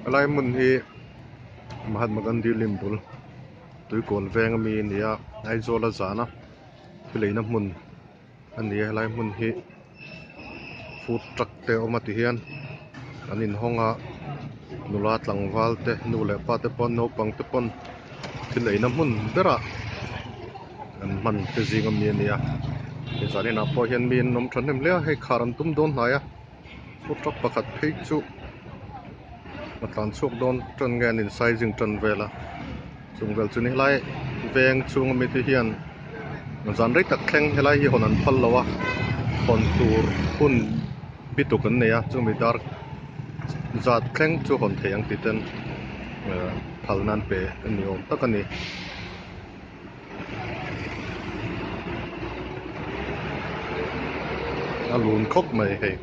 Helai hmun hi Mahatma Gandhi lim bul tuikawl veng ami a ni a Aizawl a zan a thil eina hmun a ni a helai hmun hi food truck te a awm a ti hian an inhawng a nula tlangval te nu leh pa te pawn naupang te pawn thil eina hmun berah an hman te zing ami a ni a zaninah pawh hian mi an awm thahnem hle a hei khar an tum dawn hnai a. Food truck pakhat phei chu a tlan chhuak dawn tan nge an in sizing tan vel a chung vel chu ni helai veng chhung ami te hian zan rei tak thleng helai hi hawn an phal lo a hawn tur hun bi tuk an nei a chumi dar zat thleng chu hawn thei ang tih ten ehh phal nan pe a ni awm tak a ni. A lun khawp mai hei.